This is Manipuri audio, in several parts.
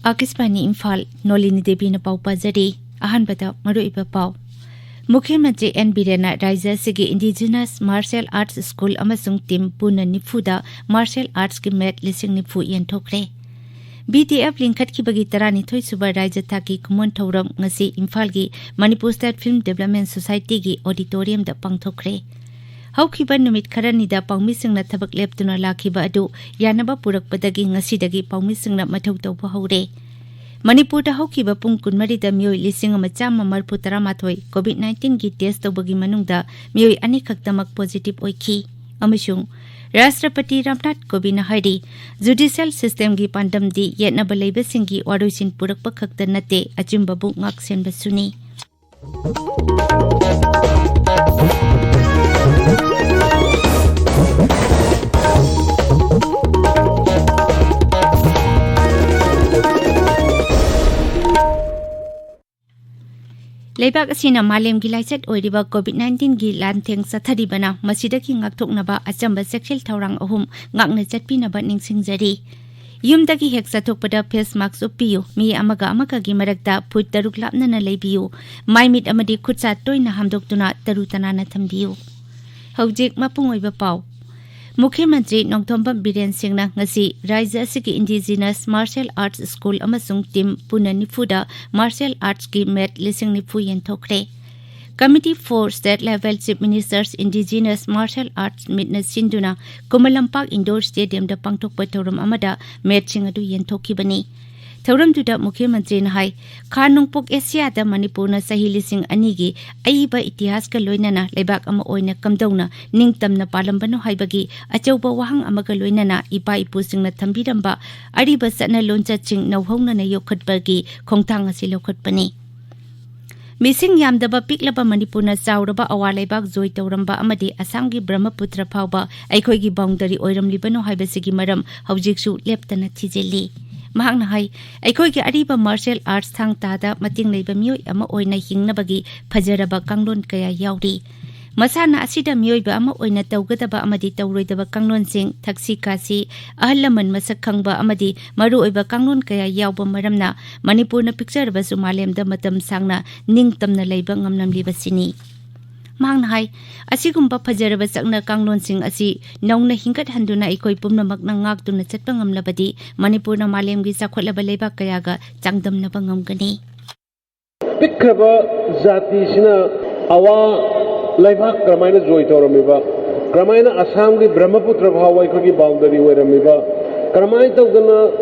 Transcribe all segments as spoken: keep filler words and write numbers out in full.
ꯑꯥꯀꯥꯁꯕꯥꯅꯤ ꯏꯝꯐꯥꯜ, ꯅꯣꯂꯤꯅꯤ ꯗꯦꯕꯤꯅ ꯄꯥꯎ ꯄꯥꯖꯔꯤ꯫ ꯑꯍꯥꯟꯕꯗ ꯃꯔꯨꯑꯣꯏꯕ ꯄꯥꯎ꯫ ꯃꯨꯈ꯭ꯌ ꯃꯟꯇ꯭ꯔꯤ ꯑꯦꯟ ꯕꯤꯔꯦꯟꯅ ꯔꯥꯖ꯭ꯌ ꯑꯁꯤꯒꯤ ꯏꯟꯗꯤꯖꯤꯅꯁ ꯃꯥꯔꯁꯤꯌꯦꯜ ꯑꯥꯔꯠꯁ ꯁ꯭ꯀꯨꯜ ꯑꯃꯁꯨꯡ ꯇꯤꯝ ꯄꯨꯟꯅ ꯅꯤꯐꯨꯗ ꯃꯥꯔꯁꯤꯌꯦꯜ ꯑꯥꯔꯠꯁꯀꯤ ꯃꯦꯠ ꯂꯤꯁꯤꯡ ꯅꯤꯐꯨ ꯌꯦꯟꯊꯣꯛꯈ꯭ꯔꯦ꯫ ꯕꯤ ꯇꯤ ꯑꯦꯐ ꯂꯤꯡꯈꯠꯈꯤꯕꯒꯤ ꯇꯔꯥꯅꯤꯊꯣꯏ ꯁꯨꯕ ꯔꯥꯖ꯭ꯌ ꯊꯥꯛꯀꯤ ꯈꯨꯃꯣꯟ ꯊꯧꯔꯝ ꯉꯁꯤ ꯏꯝꯐꯥꯜꯒꯤ ꯃꯅꯤꯄꯨꯔ ꯁ꯭ꯇꯦꯠ ꯐꯤꯜꯝ ꯗꯤꯕꯦꯂꯞꯃꯦꯟ ꯁꯣꯁꯥꯏꯇꯤꯒꯤ ꯑꯣꯗꯤꯇꯣꯔꯤꯌꯝꯗ ꯄꯥꯡꯊꯣꯛꯈ꯭ꯔꯦ꯫ ꯍꯧꯈꯤꯕ ꯅꯨꯃꯤꯠ ꯈꯔꯅꯤꯗ ꯄꯥꯎꯃꯤꯁꯤꯡꯅ ꯊꯕꯛ ꯂꯦꯞꯇꯨꯅ ꯂꯥꯛꯈꯤꯕ ꯑꯗꯨ ꯌꯥꯅꯕ ꯄꯨꯔꯛꯄꯗꯒꯤ ꯉꯁꯤꯗꯒꯤ ꯄꯥꯎꯃꯤꯁꯤꯡꯅ ꯃꯊꯧ ꯇꯧꯕ ꯍꯧꯔꯦ꯫ ꯃꯅꯤꯄꯨꯔꯗ ꯍꯧꯈꯤꯕ ꯄꯨꯡ ꯀꯨꯟꯃꯔꯤꯗ ꯃꯤꯑꯣꯏ ꯂꯤꯁꯤꯡ ꯑꯃ ꯆꯥꯝꯃ ꯃꯔꯤꯐꯨ ꯇꯔꯥꯃꯥꯊꯣꯏ ꯀꯣꯚꯤꯗ ꯅꯥꯏꯟꯇꯤꯟꯒꯤ ꯇꯦꯁ ꯇꯧꯕꯒꯤ ꯃꯅꯨꯡꯗ ꯃꯤꯑꯣꯏ ꯑꯅꯤꯈꯛꯇꯃꯛ ꯄꯣꯖꯤꯇꯤꯚ ꯑꯣꯏꯈꯤ꯫ ꯑꯃꯁꯨꯡ ꯔꯥꯁꯇ꯭ꯔꯄꯇꯤ ꯔꯥꯝꯅꯥꯊ ꯀꯣꯕꯤꯟꯗꯅ ꯍꯥꯏꯔꯤ, ꯖꯨꯗꯤꯁꯤꯌꯦꯜ ꯁꯤꯁꯇꯦꯝꯒꯤ ꯄꯥꯟꯗꯝꯗꯤ ꯌꯦꯠꯅꯕ ꯂꯩꯕꯁꯤꯡꯒꯤ ꯋꯥꯔꯣꯏꯁꯤꯟ ꯄꯨꯔꯛꯄ ꯈꯛꯇ ꯅꯠꯇꯦ, ꯑꯆꯨꯝꯕꯕꯨ ꯉꯥꯛꯁꯦꯟꯕꯁꯨꯅꯤ꯫ ꯂꯩꯕꯥꯛ ꯑꯁꯤꯅ ꯃꯥꯂꯦꯝꯒꯤ ꯂꯥꯏꯆꯠ ꯑꯣꯏꯔꯤꯕ ꯀꯣꯚꯤꯗ ꯅꯥꯏꯟꯇꯤꯟꯒꯤ ꯂꯥꯟꯊꯦꯡ ꯆꯠꯊꯔꯤꯕꯅ ꯃꯁꯤꯗꯒꯤ ꯉꯥꯛꯊꯣꯛꯅꯕ ꯑꯆꯝꯕ ꯆꯦꯛꯁꯤꯜ ꯊꯧꯔꯥꯡ ꯑꯍꯨꯝ ꯉꯥꯛꯅ ꯆꯠꯄꯤꯅꯕ ꯅꯤꯡꯁꯤꯡꯖꯔꯤ꯫ ꯌꯨꯝꯗꯒꯤ ꯍꯦꯛ ꯆꯠꯊꯣꯛꯄꯗ ꯐꯦꯁ ꯃꯥꯛꯁ ꯎꯞꯄꯤꯌꯨ, ꯃꯤ ꯑꯃꯒ ꯑꯃꯒꯒꯤ ꯃꯔꯛꯇ ꯐꯨꯠ ꯇꯔꯨꯛ ꯂꯥꯞꯅꯅ ꯂꯩꯕꯤꯌꯨ, ꯃꯥꯏ ꯃꯤꯠ ꯑꯃꯗꯤ ꯈꯨꯠ ꯁꯥ ꯇꯣꯏꯅ ꯍꯥꯝꯗꯣꯛꯇꯨꯅ ꯇꯔꯨ ꯇꯅꯥꯟꯅ ꯊꯝꯕꯤꯌꯨ꯫ ꯍꯧꯖꯤꯛ ꯃꯄꯨꯡ ꯑꯣꯏꯕ ꯄꯥꯎ꯫ ꯃꯨꯈ꯭ꯌ ꯃꯟꯇ꯭ꯔꯤ ꯅꯣꯡꯊꯣꯝꯕꯝ ꯕꯤꯔꯦꯟ ꯁꯤꯡꯅ ꯉꯁꯤ ꯔꯥꯖ꯭ꯌ ꯑꯁꯤꯒꯤ ꯏꯟꯗꯤꯖꯤꯅꯁ ꯃꯥꯔꯁꯤꯌꯦꯜ ꯑꯥꯔꯠꯁ ꯁ꯭ꯀꯨꯜ ꯑꯃꯁꯨꯡ ꯇꯤꯝ ꯄꯨꯟꯅ ꯅꯤꯐꯨꯗ ꯃꯥꯔꯁꯤꯌꯦꯜ ꯑꯥꯔꯠꯁꯀꯤ ꯃꯦꯠ ꯂꯤꯁꯤꯡ ꯅꯤꯐꯨ ꯌꯦꯟꯊꯣꯛꯈ꯭ꯔꯦ꯫ Committee for State Level Chief Minister's Indigenous Martial Arts Meetꯅ ꯁꯤꯟꯗꯨꯅ ꯈꯨꯃꯟ ꯂꯝꯄꯥꯛ ꯏꯟꯗꯣꯔ ꯁ꯭ꯇꯦꯗꯤꯌꯝꯗ ꯄꯥꯡꯊꯣꯛꯄ ꯊꯧꯔꯝ ꯑꯃꯗ ꯃꯦꯠꯁꯤꯡ ꯑꯗꯨ ꯌꯦꯟꯊꯣꯛꯈꯤꯕꯅꯤ꯫ ꯊꯧꯔꯝꯗꯨꯗ ꯃꯨꯈ꯭ꯌ ꯃꯟꯇ꯭ꯔꯤꯅ ꯍꯥꯏ, ꯈꯥ ꯅꯣꯡꯄꯣꯛ ꯑꯦꯁꯤꯌꯥꯗ ꯃꯅꯤꯄꯨꯔꯅ ꯆꯍꯤ ꯂꯤꯁꯤꯡ ꯑꯅꯤꯒꯤ ꯑꯏꯕ ꯏꯇꯤꯍꯥꯁꯀ ꯂꯣꯏꯅꯅ ꯂꯩꯕꯥꯛ ꯑꯃ ꯑꯣꯏꯅ ꯀꯝꯗꯧꯅ ꯅꯤꯡꯇꯝꯅ ꯄꯥꯜꯂꯝꯕꯅꯣ ꯍꯥꯏꯕꯒꯤ ꯑꯆꯧꯕ ꯋꯥꯍꯪ ꯑꯃꯒ ꯂꯣꯏꯅꯅ ꯏꯄꯥ ꯏꯄꯨꯁꯤꯡꯅ ꯊꯝꯕꯤꯔꯝꯕ ꯑꯔꯤꯕ ꯆꯠꯅ ꯂꯣꯟꯆꯠꯁꯤꯡ ꯅꯧꯍꯧꯅꯅ ꯌꯣꯛꯈꯠꯄꯒꯤ ꯈꯣꯡꯊꯥꯡ ꯑꯁꯤ ꯂꯧꯈꯠꯄꯅꯤ꯫ ꯃꯤꯁꯤꯡ ꯌꯥꯝꯗꯕ ꯄꯤꯛꯂꯕ ꯃꯅꯤꯄꯨꯔꯅ ꯆꯥꯎꯔꯕ ꯑꯋꯥ ꯂꯩꯕꯥꯛ ꯖꯣꯏ ꯇꯧꯔꯝꯕ ꯑꯃꯗꯤ ꯑꯁꯥꯝꯒꯤ ꯕ꯭ꯔꯍꯃꯄꯨꯇ꯭ꯔ ꯐꯥꯎꯕ ꯑꯩꯈꯣꯏꯒꯤ ꯕꯥꯎꯟꯗꯔꯤ ꯑꯣꯏꯔꯝꯂꯤꯕꯅꯣ ꯍꯥꯏꯕꯁꯤꯒꯤ ꯃꯔꯝ ꯍꯧꯖꯤꯛꯁꯨ ꯂꯦꯞꯇꯅ ꯊꯤꯖꯤꯜꯂꯤ꯫ ꯃꯍꯥꯛꯅ ꯍꯥꯏ, ꯑꯩꯈꯣꯏꯒꯤ ꯑꯔꯤꯕ ꯃꯥꯔꯁꯦꯜ ꯑꯥꯔꯠꯁ ꯊꯥꯡ ꯇꯥꯗ ꯃꯇꯦꯡ ꯂꯩꯕ ꯃꯤꯑꯣꯏ ꯑꯃ ꯑꯣꯏꯅ ꯍꯤꯡꯅꯕꯒꯤ ꯐꯖꯔꯕ ꯀꯥꯡꯂꯣꯟ ꯀꯌꯥ ꯌꯥꯎꯔꯤ꯫ ꯃꯁꯥꯅ ꯑꯁꯤꯗ ꯃꯤꯑꯣꯏꯕ ꯑꯃ ꯑꯣꯏꯅ ꯇꯧꯒꯗꯕ ꯑꯃꯗꯤ ꯇꯧꯔꯣꯏꯗꯕ ꯀꯥꯡꯂꯣꯟꯁꯤꯡ, ꯊꯛꯁꯤ ꯈꯥꯁꯤ, ꯑꯍꯜ ꯂꯃꯟ ꯃꯁꯛ ꯈꯪꯕ ꯑꯃꯗꯤ ꯃꯔꯨꯑꯣꯏꯕ ꯀꯥꯡꯂꯣꯟ ꯀꯌꯥ ꯌꯥꯎꯕ ꯃꯔꯝꯅ ꯃꯅꯤꯄꯨꯔꯅ ꯄꯤꯛꯆꯔꯕꯁꯨ ꯃꯥꯂꯦꯝꯗ ꯃꯇꯝ ꯁꯥꯡꯅ ꯅꯤꯡꯇꯝꯅ ꯂꯩꯕ ꯉꯝꯂꯝꯂꯤꯕꯁꯤꯅꯤ꯫ ꯃꯍꯥꯛꯅ ꯍꯥꯏ, ꯑꯁꯤꯒꯨꯝꯕ ꯐꯖꯔꯕ ꯆꯠꯅ ꯀꯥꯡꯂꯣꯟꯁꯤꯡ ꯑꯁꯤ ꯅꯧꯅ ꯍꯤꯡꯒꯠꯍꯟꯗꯨꯅ ꯑꯩꯈꯣꯏ ꯄꯨꯝꯅꯃꯛꯅ ꯉꯥꯛꯇꯨꯅ ꯆꯠꯄ ꯉꯝꯂꯕꯗꯤ ꯃꯅꯤꯄꯨꯔꯅ ꯃꯥꯂꯦꯝꯒꯤ ꯆꯥꯎꯈꯠꯂꯕ ꯂꯩꯕꯥꯛ ꯀꯌꯥꯒ ꯆꯥꯡꯗꯝꯅꯕ ꯉꯝꯒꯅꯤ꯫ ꯄꯤꯛꯈ꯭ꯔꯕ ꯖꯥꯇꯤꯁꯤꯅ ꯑꯋꯥ ꯂꯩꯕꯥꯛ ꯀꯔꯝꯍꯥꯏꯅ ꯖꯣꯏ ꯇꯧꯔꯝꯃꯤꯕ, ꯀꯔꯝꯍꯥꯏꯅ ꯑꯁꯥꯝꯒꯤ ꯕ꯭ꯔꯍꯃꯄꯨꯇ꯭ꯔ ꯐꯥꯎꯕ ꯑꯩꯈꯣꯏꯒꯤ ꯕꯥꯎꯟꯗꯔꯤ ꯑꯣꯏꯔꯝꯃꯤꯕ, ꯀꯔꯝꯍꯥꯏꯅ ꯇꯧꯗꯅ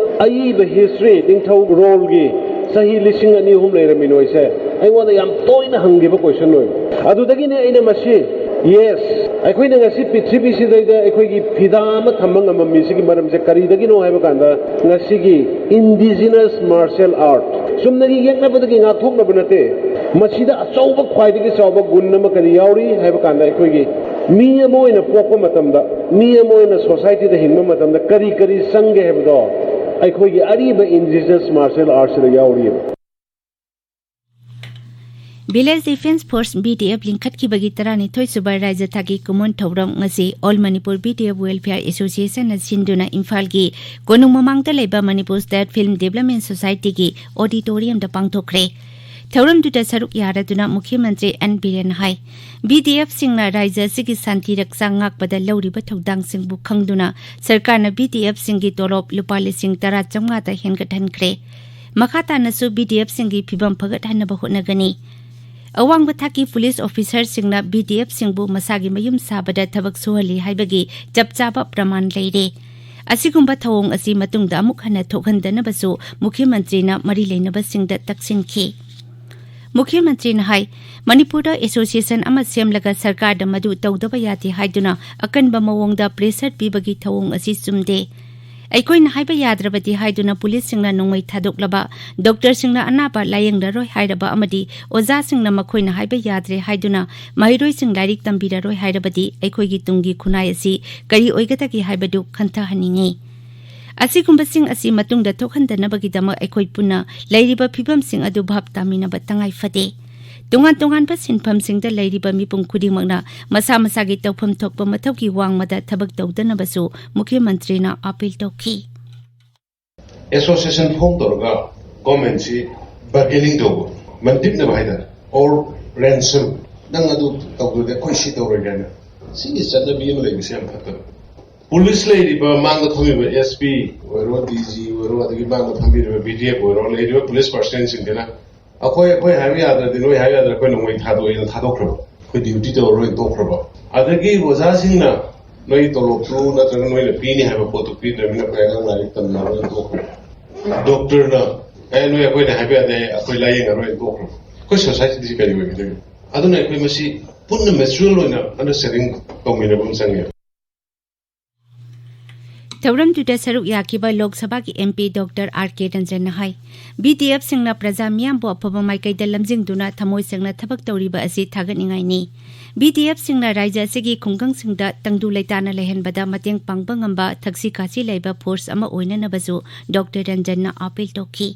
ꯑꯏꯕ ꯍꯤꯁꯇ꯭ꯔꯤ ꯅꯤꯡꯊꯧ ꯔꯣꯜꯒꯤ ꯆꯍꯤ ꯂꯤꯁꯤꯡ ꯑꯅꯤ ꯑꯍꯨꯝ ꯂꯩꯔꯝꯃꯤꯅꯣ ꯍꯥꯏꯁꯦ ꯑꯩꯉꯣꯟꯗ ꯌꯥꯝ ꯇꯣꯏꯅ ꯍꯪꯈꯤꯕ ꯀꯣꯏꯁꯟ ꯑꯣꯏꯕ꯫ ꯑꯗꯨꯗꯒꯤꯅꯦ ꯑꯩꯅ ꯃꯁꯤ, ꯌꯦꯁ, ꯑꯩꯈꯣꯏꯅ ꯉꯁꯤ ꯄ꯭ꯔꯤꯊꯤꯕꯤꯁꯤꯗꯩꯗ ꯑꯩꯈꯣꯏꯒꯤ ꯐꯤꯗꯥ ꯑꯃ ꯊꯝꯕ ꯉꯝꯃꯝꯃꯤꯁꯤꯒꯤ ꯃꯔꯝꯁꯦ ꯀꯔꯤꯗꯒꯤꯅꯣ ꯍꯥꯏꯕ ꯀꯥꯟꯗ ꯉꯁꯤꯒꯤ ꯏꯟꯗꯤꯖꯤꯅꯁ ꯃꯥꯔꯁꯦꯜ ꯑꯥꯔꯠ, ꯆꯨꯝꯅꯒꯤ ꯌꯦꯛꯅꯕꯗꯒꯤ ꯉꯥꯛꯊꯣꯛꯅꯕ ꯅꯠꯇꯦ꯫ ꯃꯁꯤꯗ ꯑꯆꯧꯕ, ꯈ꯭ꯋꯥꯏꯗꯒꯤ ꯆꯥꯎꯕ ꯒꯨꯟ ꯑꯃ ꯀꯔꯤ ꯌꯥꯎꯔꯤ ꯍꯥꯏꯕ ꯀꯥꯟꯗ ꯑꯩꯈꯣꯏꯒꯤ ꯃꯤ ꯑꯃ ꯑꯣꯏꯅ ꯄꯣꯛꯄ ꯃꯇꯝꯗ, ꯃꯤ ꯑꯃ ꯑꯣꯏꯅ ꯁꯣꯁꯥꯏꯇꯤꯗ ꯍꯤꯡꯕ ꯃꯇꯝꯗ ꯀꯔꯤ ꯀꯔꯤ ꯆꯪꯒꯦ ꯍꯥꯏꯕꯗꯣ ꯑꯩꯈꯣꯏꯒꯤ ꯑꯔꯤꯕ ꯏꯟꯗꯤꯖꯤꯅꯁ ꯃꯥꯔꯁꯦꯜ ꯑꯥꯔꯠꯁꯤꯗ ꯌꯥꯎꯔꯤꯕ꯫ Village Defence Force, V D F, ꯂꯤꯡꯈꯠꯈꯤꯕꯒꯤ ꯇꯔꯥꯅꯤꯊꯣꯏ ꯁꯨꯕ ꯔꯥꯖ꯭ꯌ ꯊꯥꯛꯀꯤ ꯀꯨꯝꯑꯣꯟ ꯊꯧꯔꯝ ꯉꯁꯤ All Manipur V D F Welfare Association ꯅ ꯁꯤꯟꯗꯨꯅ ꯏꯝꯐꯥꯜꯒꯤ ꯀꯣꯅꯨꯡ ꯃꯃꯥꯡꯗ ꯂꯩꯕ Manipur State Film Development Society ꯒꯤ auditorium ꯗ ꯄꯥꯡꯊꯣꯛꯈ꯭ꯔꯦ꯫ ꯊꯧꯔꯝꯗꯨꯗ ꯁꯔꯨꯛ ꯌꯥꯔꯗꯨꯅ ꯃꯨꯈ꯭ꯌ ꯃꯟꯇ꯭ꯔꯤ ꯑꯦꯟ ꯕꯤꯔꯦꯟꯅ ꯍꯥꯏ, V D F ꯁꯤꯡꯅ ꯔꯥꯖ꯭ꯌ ꯑꯁꯤꯒꯤ ꯁꯥꯟꯇꯤ ꯔꯛꯁꯥ ꯉꯥꯛꯄꯗ ꯂꯧꯔꯤꯕ ꯊꯧꯗꯥꯡꯁꯤꯡꯕꯨ ꯈꯪꯗꯨꯅ ꯁꯔꯀꯥꯔꯅ V D F ꯁꯤꯡꯒꯤ ꯇꯣꯂꯣꯞ ꯂꯨꯄꯥ ꯂꯤꯁꯤꯡ ꯇꯔꯥ ꯆꯥꯝꯃꯉꯥꯗ ꯍꯦꯟꯒꯠꯍꯟꯈ꯭ꯔꯦ꯫ ꯃꯈꯥ ꯇꯥꯅꯁꯨ V D F ꯁꯤꯡꯒꯤ ꯐꯤꯚꯝ ꯐꯒꯠꯍꯟꯅꯕ ꯍꯣꯠꯅꯒꯅꯤ꯫ ꯑꯋꯥꯡꯕ ꯊꯥꯛꯀꯤ ꯄꯨꯂꯤꯁ ꯑꯣꯐꯤꯁꯔꯁꯤꯡꯅ V D F ꯁꯤꯡꯕꯨ ꯃꯁꯥꯒꯤ ꯃꯌꯨꯝ ꯁꯥꯕꯗ ꯊꯕꯛ ꯁꯨꯍꯜꯂꯤ ꯍꯥꯏꯕꯒꯤ ꯆꯞ ꯆꯥꯕ ꯄ꯭ꯔꯃꯥꯟ ꯂꯩꯔꯦ꯫ ꯑꯁꯤꯒꯨꯝꯕ ꯊꯧꯑꯣꯡ ꯑꯁꯤ ꯃꯇꯨꯡꯗ ꯑꯃꯨꯛ ꯍꯟꯅ ꯊꯣꯛꯍꯟꯗꯅꯕꯁꯨ ꯃꯨꯈ꯭ꯌ ꯃꯟꯇ꯭ꯔꯤꯅ ꯃꯔꯤ ꯂꯩꯅꯕꯁꯤꯡꯗ ꯇꯛꯁꯤꯟꯈꯤ꯫ ꯃꯨꯈ꯭ꯌ ꯃꯟꯇ꯭ꯔꯤꯅ ꯍꯥꯏ, ꯃꯅꯤꯄꯨꯔꯗ association ꯑꯃ ꯁꯦꯝꯂꯒ ꯁꯔꯀꯥꯔꯗ ꯃꯗꯨ ꯇꯧꯗꯕ ꯌꯥꯗꯦ ꯍꯥꯏꯗꯨꯅ ꯑꯀꯟꯕ ꯃꯑꯣꯡꯗ pressure ꯄꯤꯕꯒꯤ ꯊꯧꯑꯣꯡ ꯑꯁꯤ ꯆꯨꯝꯗꯦ꯫ ꯑꯩꯈꯣꯏꯅ ꯍꯥꯏꯕ ꯌꯥꯗ꯭ꯔꯕꯗꯤ ꯍꯥꯏꯗꯨꯅ ꯄꯨꯂꯤꯁꯁꯤꯡꯅ ꯅꯣꯡꯃꯩ ꯊꯥꯗꯣꯛꯂꯕ, ꯗꯣꯛꯇꯔꯁꯤꯡꯅ ꯑꯅꯥꯕ ꯂꯥꯌꯦꯡꯂꯔꯣꯏ ꯍꯥꯏꯔꯕ ꯑꯃꯗꯤ ꯑꯣꯖꯥꯁꯤꯡꯅ ꯃꯈꯣꯏꯅ ꯍꯥꯏꯕ ꯌꯥꯗ꯭ꯔꯦ ꯍꯥꯏꯗꯨꯅ ꯃꯍꯩꯔꯣꯏꯁꯤꯡ ꯂꯥꯏꯔꯤꯛ ꯇꯝꯕꯤꯔꯔꯣꯏ ꯍꯥꯏꯔꯕꯗꯤ ꯑꯩꯈꯣꯏꯒꯤ ꯇꯨꯡꯒꯤ ꯈꯨꯟꯅꯥꯏ ꯑꯁꯤ ꯀꯔꯤ ꯑꯣꯏꯒꯗꯒꯦ ꯍꯥꯏꯕꯗꯨ ꯈꯟꯊꯍꯟꯅꯤꯡꯏ꯫ ꯑꯁꯤꯒꯨꯝꯕꯁꯤꯡ ꯑꯁꯤ ꯃꯇꯨꯡꯗ ꯊꯣꯛꯍꯟꯗꯅꯕꯒꯤꯗꯃꯛ ꯑꯩꯈꯣꯏ ꯄꯨꯟꯅ ꯂꯩꯔꯤꯕ ꯐꯤꯕꯝꯁꯤꯡ ꯑꯗꯨ ꯚꯥꯞ ꯇꯥꯃꯤꯟꯅꯕ ꯇꯉꯥꯏ ꯐꯗꯦ꯫ ꯇꯣꯉꯥꯟ ꯇꯣꯉꯥꯟꯕ ꯁꯤꯟꯐꯝꯁꯤꯡꯗ ꯂꯩꯔꯤꯕ ꯃꯤꯄꯨꯝ ꯈꯨꯗꯤꯡꯃꯛꯅ ꯃꯁꯥ ꯃꯁꯥꯒꯤ ꯇꯧꯐꯝ ꯊꯣꯛꯄ ꯃꯊꯧꯒꯤ ꯋꯥꯡꯃꯗ ꯊꯕꯛ ꯇꯧꯗꯅꯕꯁꯨ ꯃꯨꯈ꯭ꯌ ꯃꯟꯇ꯭ꯔꯤꯅ ꯑꯥꯄꯤꯜ ꯇꯧꯈꯤ꯫ ꯑꯦꯁꯣꯁꯤꯌꯦꯁꯟ ꯐꯣꯝ ꯇꯧꯔꯒ ꯒꯣꯔꯃꯦꯟꯁꯤ ꯕꯥꯔꯒꯦꯅꯤꯡ ꯇꯧꯕ, ꯃꯟꯇꯤꯛꯅꯕ ꯍꯥꯏꯇꯥꯔꯦ, ꯑꯣꯔ ꯔꯦꯟꯁꯝ, ꯅꯪ ꯑꯗꯨ ꯇꯧꯗ꯭ꯔꯗꯤ ꯑꯩꯈꯣꯏ ꯁꯤ ꯇꯧꯔꯣꯏ ꯀꯥꯏꯅ, ꯁꯤꯒꯤ ꯆꯠꯅꯕꯤ ꯑꯃ ꯂꯩꯕꯁꯦ ꯌꯥꯝ ꯐꯠꯇꯕ꯫ ꯄꯨꯂꯤꯁ ꯂꯩꯔꯤꯕ ꯃꯥꯡꯗ ꯐꯝꯃꯤꯕ ꯑꯦꯁ ꯄꯤ ꯑꯣꯏꯔꯣ, ꯗꯤ ꯖꯤ ꯑꯣꯏꯔꯣ, ꯑꯗꯒꯤ ꯃꯥꯡꯗ ꯐꯝꯕꯤꯔꯤꯕ ꯕꯤ ꯗꯤ ꯑꯦꯐ ꯑꯣꯏꯔꯣ, ꯂꯩꯔꯤꯕ ꯄꯨꯂꯤꯁ ꯄꯥꯔꯁꯅꯦꯜꯁꯤꯡꯁꯤꯅ ꯑꯩꯈꯣꯏ ꯑꯩꯈꯣꯏ ꯍꯥꯏꯕ ꯌꯥꯗ꯭ꯔꯗꯤ ꯅꯣꯏ ꯍꯥꯏꯕ ꯌꯥꯗ꯭ꯔꯥ, ꯑꯩꯈꯣꯏ ꯅꯣꯡꯃꯩ ꯊꯥꯗꯣꯛꯑꯦꯅ ꯊꯥꯗꯣꯛꯈ꯭ꯔꯕ, ꯑꯩꯈꯣꯏ ꯗ꯭ꯌꯨꯇꯤ ꯇꯧꯔꯔꯣꯏꯅ ꯇꯣꯛꯈ꯭ꯔꯕ꯫ ꯑꯗꯒꯤ ꯑꯣꯖꯥꯁꯤꯡꯅ ꯅꯣꯏ ꯇꯣꯂꯣꯞꯇꯨ ꯅꯠꯇ꯭ꯔꯒ ꯅꯣꯏꯅ ꯄꯤꯅꯤ ꯍꯥꯏꯕ ꯄꯣꯠꯇꯨ ꯄꯤꯗ꯭ꯔꯕꯅꯤꯅ ꯑꯩꯈꯣꯏ ꯑꯉꯥꯡ ꯂꯥꯏꯔꯤꯛ ꯇꯝꯅꯔꯣꯏꯅ ꯇꯣꯛꯈ꯭ꯔꯕ꯫ ꯗꯣꯛꯇꯔꯅ ꯑꯦ ꯅꯣꯏ ꯑꯩꯈꯣꯏꯅ ꯍꯥꯏꯕ ꯌꯥꯗꯦ, ꯑꯩꯈꯣꯏ ꯂꯥꯏꯌꯦꯡꯉꯔꯣꯏꯅ ꯇꯣꯛꯈ꯭ꯔꯕ꯫ ꯑꯩꯈꯣꯏ ꯁꯣꯁꯥꯏꯇꯤꯁꯤ ꯀꯔꯤ ꯑꯣꯏꯒꯗꯒꯦ? ꯑꯗꯨꯅ ꯑꯩꯈꯣꯏ ꯃꯁꯤ ꯄꯨꯟꯅ ꯃꯦꯆꯨꯔꯦꯜ ꯑꯣꯏꯅ ꯑꯟꯗꯔꯁꯇꯦꯟꯗꯤꯡ ꯇꯧꯃꯤꯟꯅꯕ ꯑꯃ ꯆꯪꯉꯦ꯫ ꯊꯧꯔꯝꯗꯨꯗ ꯁꯔꯨꯛ ꯌꯥꯈꯤꯕ ꯂꯣꯛ ꯁꯚꯥꯒꯤ ꯑꯦꯝ ꯄꯤ ꯗꯣꯛꯇꯔ ꯑꯥꯔ ꯀꯦ ꯔꯟꯖꯟꯅ ꯍꯥꯏ, ꯕꯤ ꯗꯤ ꯑꯦꯐꯁꯤꯡꯅ ꯄ꯭ꯔꯖꯥ ꯃꯤꯌꯥꯝꯕꯨ ꯑꯐꯕ ꯃꯥꯏꯀꯩꯗ ꯂꯝꯖꯤꯡꯗꯨꯅ ꯊꯃꯣꯏ ꯁꯦꯡꯅ ꯊꯕꯛ ꯇꯧꯔꯤꯕ ꯑꯁꯤ ꯊꯥꯒꯠꯅꯤꯡꯉꯥꯏꯅꯤ꯫ ꯕꯤ ꯗꯤ ꯑꯦꯐꯁꯤꯡꯅ ꯔꯥꯏꯖ꯭ꯌ ꯑꯁꯤꯒꯤ ꯈꯨꯡꯒꯪꯁꯤꯡꯗ ꯇꯪꯗꯨ ꯂꯩꯇꯥꯅ ꯂꯩꯍꯟꯕꯗ ꯃꯇꯦꯡ ꯄꯥꯡꯕ ꯉꯝꯕ ꯊꯛꯁꯤ ꯈꯥꯁꯤ ꯂꯩꯕ ꯐꯣꯔꯁ ꯑꯃ ꯑꯣꯏꯅꯅꯕꯁꯨ ꯗꯣꯛꯇꯔ ꯔꯟꯖꯟꯅ ꯑꯥꯄꯤꯜ ꯇꯧꯈꯤ꯫